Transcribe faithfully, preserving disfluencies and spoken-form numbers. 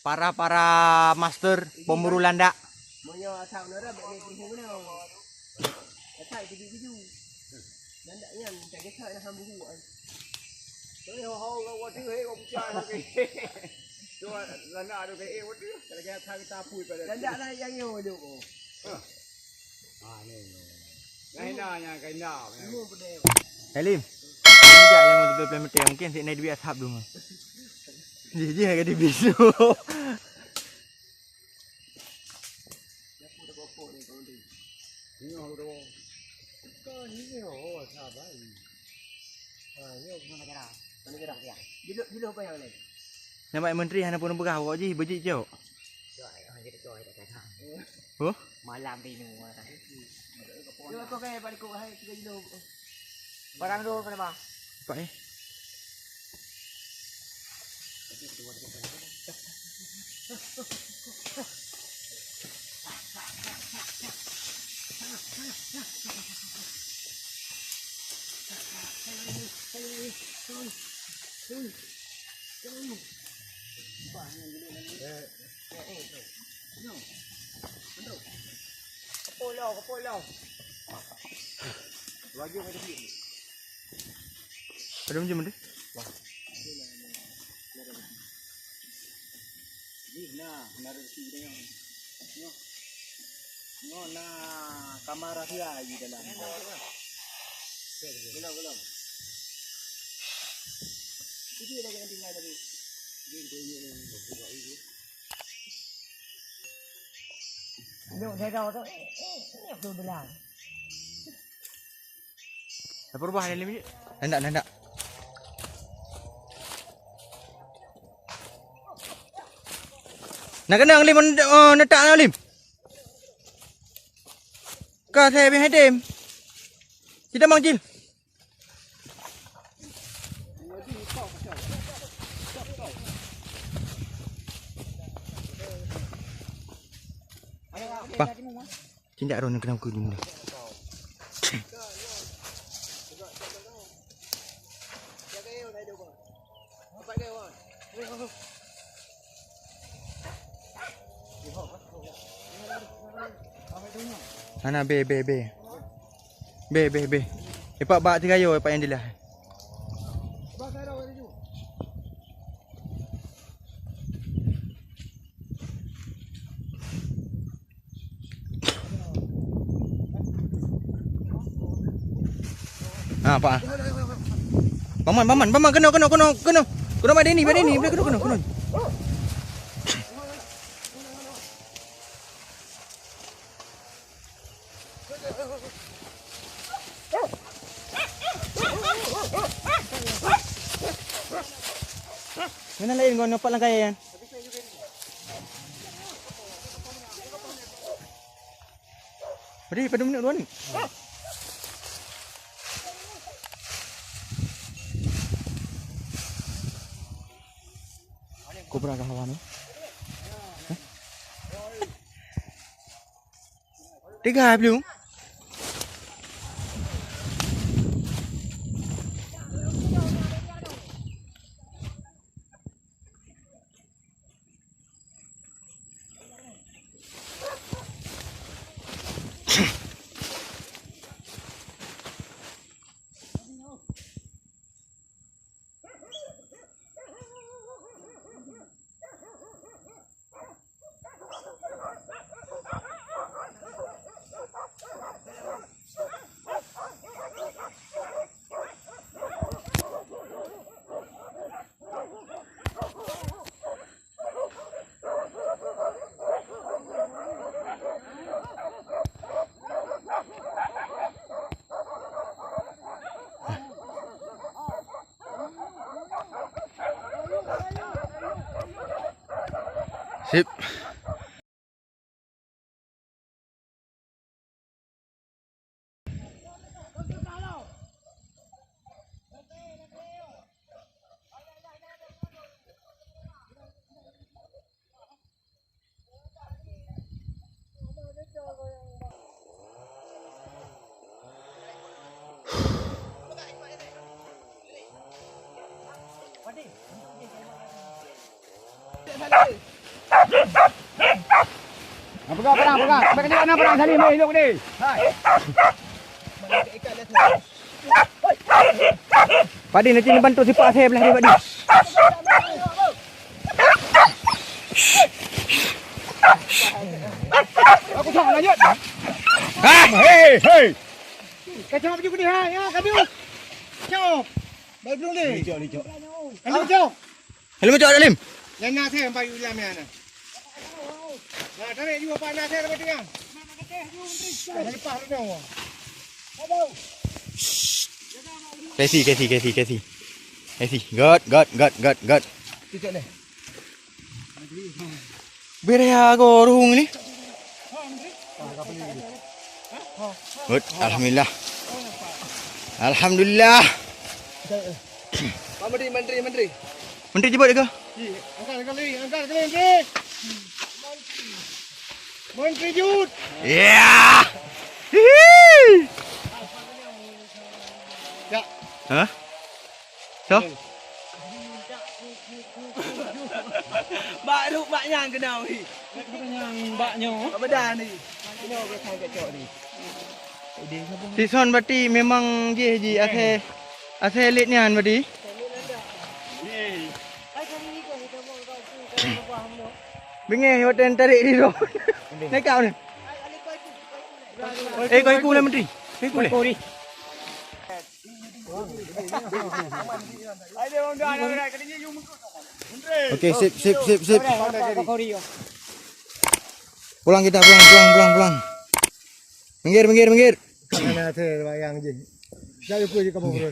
Para-para master pemburu landak. Meunyoe asai nara bèk lé peuruhu meunoe. Asai tuju-tuju. Landak nyan tak kisah dah hambuhu ai. Tapi ho-ho gak waduh, hei, gak pucat lagi. Tu landak tu, eh, waduh. Kalau kita, kita apui pada. Landak lah yang nyoe duk. Ah, ni. Kaina nya, kaina. Halim. Ini jak yang betul-betul mungkin sik naik duit ashab dulu. Jih, jih, ada bisu. Ini orang tu. Kau ni, oh, sabar. Ah, yo, mana kira? Mana kira dia? Jiluk, jiluk apa yang lain? Nama menteri hana pun peugah awak jih, bejik cok. Cok, ah, jadi cok, tak kira. Huh? Malam ni, ni, mana? Yo, kau kayak balik kau, hai, tiga kilo. Barang tu, mana, Bang? Pak, eh. Kepulauan, kepulauan. Laju kat tepi. Ada macam mana? Wah. Ni, nah, nah, rezeki dia yang. Nyoh. Nyoh, nah, kamar rahsia di dalam. Belum, belum. Itu dah jangan tinggal tadi. Dia, dia, dia, dia, dia, dia. Duduk jaga tu, eh, eh, eh, aku bilang. Lapor bah, ada lima minit. Nandak, nandak. Nak kena Lim, oh, netak na Lim. Ka saya bin Hatim. Kita mang Jil. Bang. Tindak ron kena aku dulu. Hana be, be, be. Be, be, be. Epak bak tiga yo, epak yang dilah. Ha, apa? Paman, paman, paman, kena, kena, kena, kena. Kena mak Deni, mak Deni, boleh kena, kena, kena. Mana lain kau nampak langkai kan? Beri pada minit dua ni. Kobra kah hawa ni? Hah? Tiga belum. Enggak, perang, perang. Sampai kejap na perang Salim, eh, hidup ni. Hai. Padi nanti bantu sipak saya belah dia, Padi. Aku tak lanjut. Ah, hei, hei. Kacau baju kena, ya, kadu. Cok. Baik belum ni. Licok, licok. Kadu cok. Hello, cok, Alim. Yang nak saya empat ulam ya na. Nah, tarik juga pak nak saya dapat tengah. Nah, lepas tu. Kesi, kesi, kesi, kesi. Kesi. Got, got, got, got, got. Licok ni. Bere ya go ruhung ni. Good, alhamdulillah. Alhamdulillah. Pak Menteri, Menteri, Menteri. Menteri jemput ke? Angkat sekali, angkat sekali, Menteri. Menteri Jut. Ya. Hihi. Ya. Hah? So? Bak ruk bak nyang kena weh. Nyang bak nyoe. Apa dah ni? Kena ke sang kacok ni. Sison berarti memang jih ji asai, asai elit nyan berarti. Bengeh watèe tarik di tu. Naik kau ni. Eh, kau ikut lah, Menteri. Kau ikut lah. Okey, sip, sip, sip, sip. Pulang kita, pulang, pulang, pulang, pulang. Minggir, minggir, minggir. Mana ada yang je. Jangan ikut je kamu, bro.